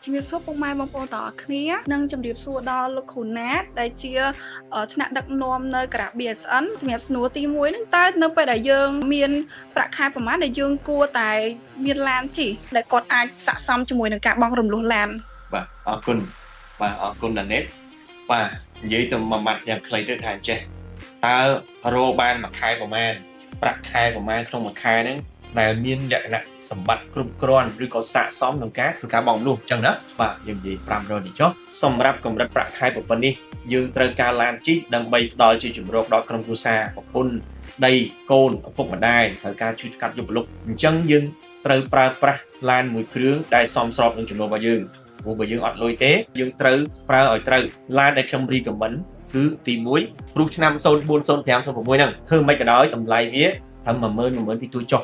ជំរាបសួរពុកម៉ែបងប្អូនទាំងអស់គ្នានិងជំរាបសួរដល់លោកគ្រូណាតដែលជាថ្នាក់ដឹកនាំនៅការ៉ា BSN សម្រាប់សំណួរទី1ហ្នឹងតើនៅពេលដែលយើងមានប្រាក់ខែប្រមាណដែលយើងគួរតែមានឡានជិះដែលគាត់អាចស័ក្តិសមជាមួយនឹងការបង់រំលោះឡាន? បាទអរគុណបាទអរគុណណាណេតបាទនិយាយទៅមួយម៉ាត់យ៉ាងខ្លីទៅថាអញ្ចេះតើរកបានមួយខែប្រមាណប្រាក់ខែប្រមាណក្នុងមួយខែហ្នឹងដែលមានលក្ខណៈសម្បត្តិគ្រប់គ្រាន់ឬក៏ស័ក្តិសមក្នុងការធ្វើការបង់រំលោះអញ្ចឹងណាបាទយើងនិយាយ500នេះចុះសម្រាប់កម្រិតប្រាក់ខែប៉ុណ្នេះយើងត្រូវការឡានជិះដើម្បីផ្ដល់ជាជំរកដល់ក្រុមគ្រួសារប្រពន្ធដីកូនឪពុកម្ដាយត្រូវការជួយកាត់យកប្លុកអញ្ចឹងយើងត្រូវប្រើប្រាស់ឡានមួយគ្រឿងដែលសមស្របនឹងចំណូលរបស់យើង ព្រោះបើយើងអត់លុយទេយើងត្រូវប្រើឲ្យត្រូវឡានដែលខ្ញុំ recommend គឺទី1ព្រោះឆ្នាំ04 05 06ហ្នឹងធ្វើមិនក៏ដោយតម្លៃវាត្រឹម10000 10000ទីទួចុះ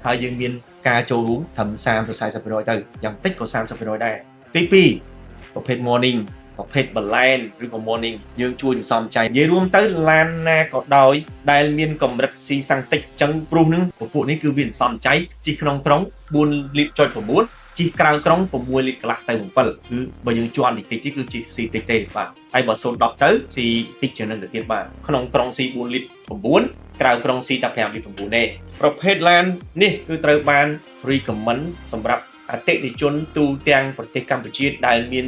ហើយយើងមានការចូលរួមត្រឹម30ទៅ40%ទៅយ៉ាងតិចក៏30%ដែរទី2ប្រភេទ morning ប្រភេទ balance ឬក៏ morning យើងជួយសន្សំចៃនិយាយរួមទៅឡានណាក៏ដោយដែលមានកម្រិតស៊ីសាំងតិចចឹងព្រោះនឹងពពួកនេះគឺវាសន្សំចៃជិះក្នុងក្រុង4លីត្រចុច9ជិះក្រៅក្រុង6លីត្រកន្លះទៅ7គឺបើយើងជន់តិចតិចគឺជិះស៊ីតិចទេបាទហើយបើ010ទៅស៊ីតិចជាងនឹងទៅទៀតបាទក្នុងក្រុងស៊ី4លីត្រ9ក្រៅក្រុងស៊ីតែ5លីត្រ9ទេប្រភេទឡាននេះគឺត្រូវបាន recommend សម្រាប់អតិថិជនទូទាំងប្រទេសកម្ពុជាដែលមាន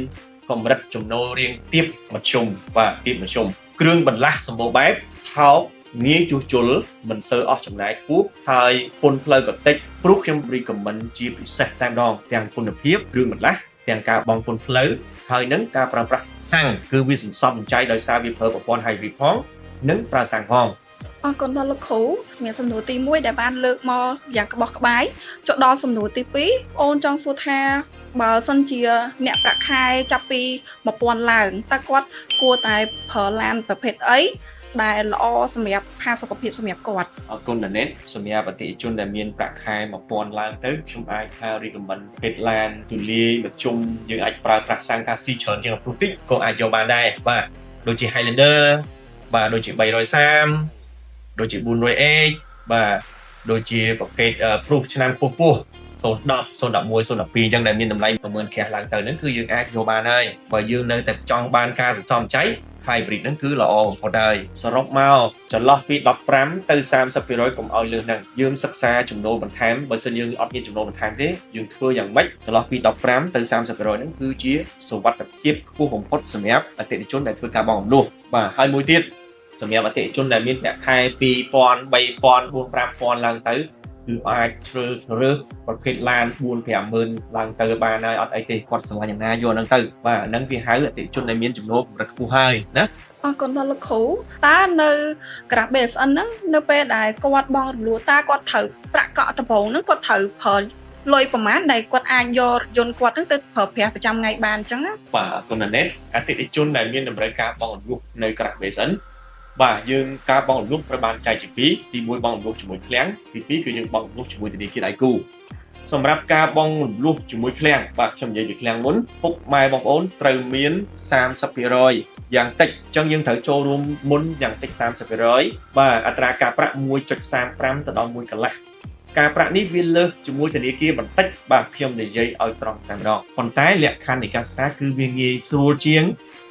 កម្រិតចំណូលរៀងទាបមធ្យមបាទទាបមធ្យមគ្រឿងបន្លាស់សម្បូរបែបថោកងាយជួសជុលមិនសូវអស់ចំណាយខ្ពស់ហើយពន្ធផ្លូវក៏តិចព្រោះខ្ញុំ recommend ជាពិសេសតែម្ដងទាំងគុណភាពគ្រឿងបន្លាស់ទាំងការបង់ពន្ធផ្លូវហើយនឹងការប្រើប្រាស់សាំងគឺវាសន្សំសំចៃដោយសារវាប្រើប្រព័ន្ធ hybrid ផងនិងប្រើសាំងផង។ អរគុណដល់លោកគ្រូសម្រាប់សំណួរទី1ដែលបានលើកមកយ៉ាងក្បោះក្បាយចុះដល់សំណួរទី2អូនចង់សួរថាបើសិនជាអ្នកប្រាក់ខែចាប់ពី1000ឡើងតើគាត់គួរតែប្រើឡានប្រភេទអីដែលល្អសម្រាប់ផាសុកភាពសម្រាប់គាត់? អរគុណណាណេតសម្រាប់អតិថិជនដែលមានប្រាក់ខែ1000ឡើងទៅខ្ញុំអាចថា recommend ភេទឡានទូលាយមធ្យមយើងអាចប្រើប្រាស់សាំងថាស៊ីច្រើនជាង Prius តិចក៏អាចយកបានដែរបាទដូចជា Highlander បាទដូចជា330ដូចជា 400H បាទដូចជាប្រភេទ Prius ឆ្នាំពោះពោះ010 011 012អញ្ចឹងដែលមានតម្លៃ10000ក្រាស់ឡើងទៅហ្នឹងគឺយើងអាចយកបានហើយបើយើងនៅតែចង់បានការសន្សំចៃ hybrid ហ្នឹងគឺល្អបំផុតហើយសរុបមកចន្លោះពី15ទៅ30%កុំឲ្យលើសហ្នឹងយើងសិក្សាចំណូលបន្ថែមបើសិនយើងអត់មានចំណូលបន្ថែមទេយើងធ្វើយ៉ាងម៉េចចន្លោះពី15ទៅ30%ហ្នឹងគឺជាសុវត្ថិភាពខ្ពស់បំផុតសម្រាប់អតិថិជនដែលធ្វើការបង់រំលោះបាទហើយមួយទៀតសម្រាប់អតិថិជនដែលមានប្រាក់ខែ2000 3000 4 5000ឡើងទៅគឺអាចជ្រើសរើសប្រភេទឡាន4 50000ឡើងទៅបានហើយអត់អីទេគាត់ស្រឡាញ់យ៉ាងណាយកហ្នឹងទៅបាទហ្នឹងគេហៅអតិថិជនដែលមានចំណូលកម្រិតខ្ពស់ហើយណា។ អរគុណដល់លោកគ្រូតើនៅក្រាស់ BSN ហ្នឹងនៅពេលដែលគាត់បង់រំលោះតើគាត់ត្រូវប្រាក់កក់ដំបូងហ្នឹងគាត់ត្រូវប្រើលុយប្រមាណដែលគាត់អាចយករថយន្តគាត់ហ្នឹងទៅប្រើប្រាស់ប្រចាំថ្ងៃបានអញ្ចឹងណា? បាទអរគុណណាណេតអតិថិជនដែលមានតម្រូវការបង់រំលោះនៅក្រាស់ BSN បាទយើងការបង់រំលោះត្រូវបានចែកជាពីរទី1បង់រំលោះជាមួយឃ្លាំងទី2គឺយើងបង់រំលោះជាមួយធនាគារដៃគូសម្រាប់ការបង់រំលោះជាមួយឃ្លាំងបាទខ្ញុំនិយាយពីឃ្លាំងមុនពុកម៉ែបងប្អូនត្រូវមាន30%យ៉ាងតិចអញ្ចឹងយើងត្រូវចូលរួមមុនយ៉ាងតិច30%បាទអត្រាការប្រាក់1.35ទៅដល់1កន្លះការប្រាក់នេះវាលើសជាមួយធនាគារបន្តិចបាទខ្ញុំនិយាយឲ្យត្រង់តែម្ដងប៉ុន្តែលក្ខខណ្ឌនៃការសិក្សាគឺវាងាយស្រួលជាង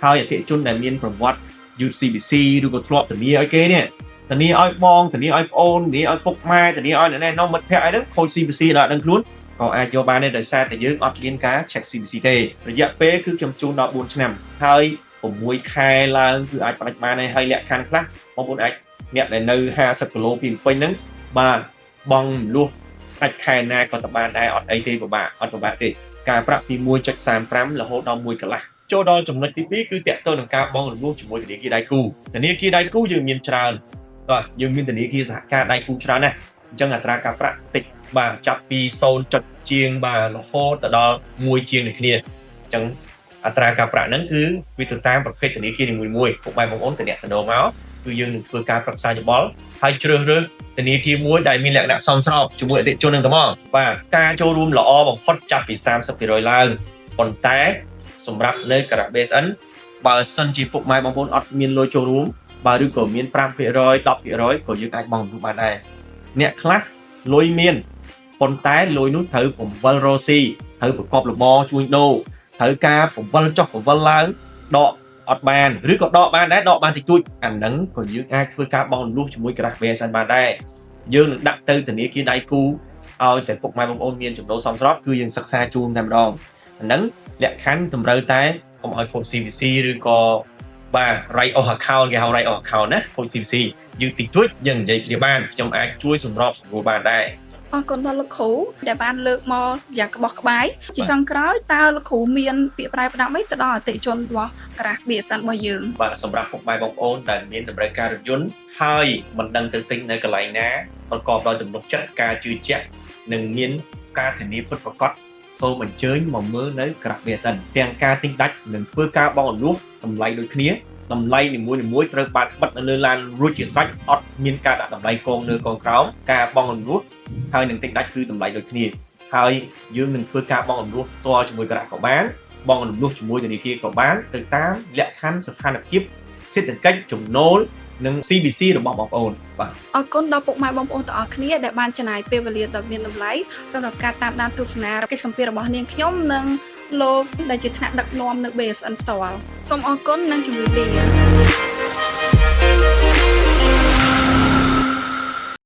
ហើយអតិថិជនដែលមានប្រវត្តិ UCBC ឬក៏ធ្លាប់ធានាឲ្យគេនេះធានាឲ្យបងធានាឲ្យប្អូនធានាឲ្យពុកម៉ែធានាឲ្យអ្នកណែនាំមិត្តភ័ក្តិអីហ្នឹងខូច CBC ដល់ដឹងខ្លួនក៏អាចយកបានដែរដោយសារតែយើងអត់មានការ check CBC ទេរយៈពេលគឺខ្ញុំជូនដល់4ឆ្នាំហើយ6ខែឡើងគឺអាចផ្ដាច់បានហើយហើយលក្ខខណ្ឌខ្លះបងប្អូនអាចអ្នកដែលនៅ50គីឡូពីភ្នំពេញហ្នឹងបាទបងរំលោះផ្ដាច់ខែណាក៏ទៅបានដែរអត់អីទេពិបាកអត់ពិបាកទេការប្រាក់ពី1.35រហូតដល់1កន្លះចូលដល់ចំណុចទី2គឺតកតទៅនឹងការបង់រំលោះជាមួយធនាគារដៃគូធនាគារដៃគូយើងមានច្រើនបាទយើងមានធនាគារសហការដៃគូច្រើនណាស់អញ្ចឹងអត្រាការប្រាក់តិចបាទចាប់ពី0ចុចជាងបាទរហូតទៅដល់1ជាងដូចគ្នាអញ្ចឹងអត្រាការប្រាក់ហ្នឹងគឺវាទៅតាមប្រភេទធនាគារនីមួយៗពុកម៉ែបងប្អូនតំណតំណមកគឺយើងនឹងធ្វើការប្រឹក្សាយោបល់ហើយជ្រើសរើសធនាគារមួយដែលមានលក្ខណៈសមស្របជាមួយអតិថិជននឹងតែមកបាទការចូលរួមល្អបំផុតចាប់ពី30%ឡើងប៉ុន្តែសម្រាប់នៅការ៉ា BSN បើសិនជាពុកម៉ែបងប្អូនអត់មានលុយចូលរួមបើឬក៏មាន5% 10%ក៏យើងអាចបង់រំលោះបានដែរអ្នកខ្លះលុយមានប៉ុន្តែលុយនោះត្រូវបង្វិលរកស៊ីត្រូវប្រកបរបរជួញដូរ ត្រូវការបង្វិលចុះបង្វិលឡើងដកអត់បានឬក៏ដកបានដែរដកបានតិចតួចអាហ្នឹងក៏យើងអាចធ្វើការបង់រំលោះជាមួយ garage BSN បានដែរយើងនឹងដាក់ទៅធនាគារដៃគូឲ្យតែពុកម៉ែបងប្អូនមានចំណូលសមស្របគឺយើងសិក្សាជូនតែម្ដងអាហ្នឹងលក្ខខណ្ឌតម្រូវតែកុំឲ្យខូច CVC ឬក៏បាទ write off account គេហៅ write off account ណាខូច CVC យើងតិចតួចយើងនិយាយគ្នាបានខ្ញុំអាចជួយសម្របសម្រួលបានដែរ។ អរគុណដល់លោកគ្រូដែលបានលើកមកយ៉ាងក្បោះក្បាយជាចុងក្រោយតើលោកគ្រូមានពាក្យប្រែផ្ដាំអីទៅដល់អតិថិជនរបស់ garage BSN របស់យើង? បាទសម្រាប់ពុកម៉ែបងប្អូនដែលមានតម្រូវការរថយន្តហើយមិនដឹងទៅទិញនៅកន្លែងណាប្រកបដោយទំនុកចិត្តការជឿជាក់និងមានការធានាពិតប្រាកដសូមអញ្ជើញមកមើលនៅ garage BSN ទាំងការទិញដាច់និងធ្វើការបង់រំលោះតម្លៃដូចគ្នាតម្លៃនីមួយៗត្រូវបានបិទនៅលើឡានរួចជាស្រេចអត់មានការដាក់តម្លៃកងលើកងក្រោមការបង់រំលោះហើយនឹងទិញដាច់គឺតម្លៃដូចគ្នាហើយយើងនឹងធ្វើការបង់រំលោះផ្ទាល់ជាមួយ garage ក៏បាន បង់រំលោះជាមួយធនាគារក៏បានទៅតាមលក្ខខណ្ឌស្ថានភាពសេដ្ឋកិច្ចចំណូលនិង CVC របស់បងប្អូនបាទ។ អរគុណដល់ពុកម៉ែបងប្អូនទាំងអស់គ្នាដែលបានចំណាយពេលវេលាដ៏មានតម្លៃសម្រាប់ការតាមដានទស្សនាកិច្ចសម្ភាសន៍របស់នាងខ្ញុំនិងលោកដែលជាថ្នាក់ដឹកនាំនៅ BSN ផ្ទាល់សូមអរគុណនិងជម្រាបលា។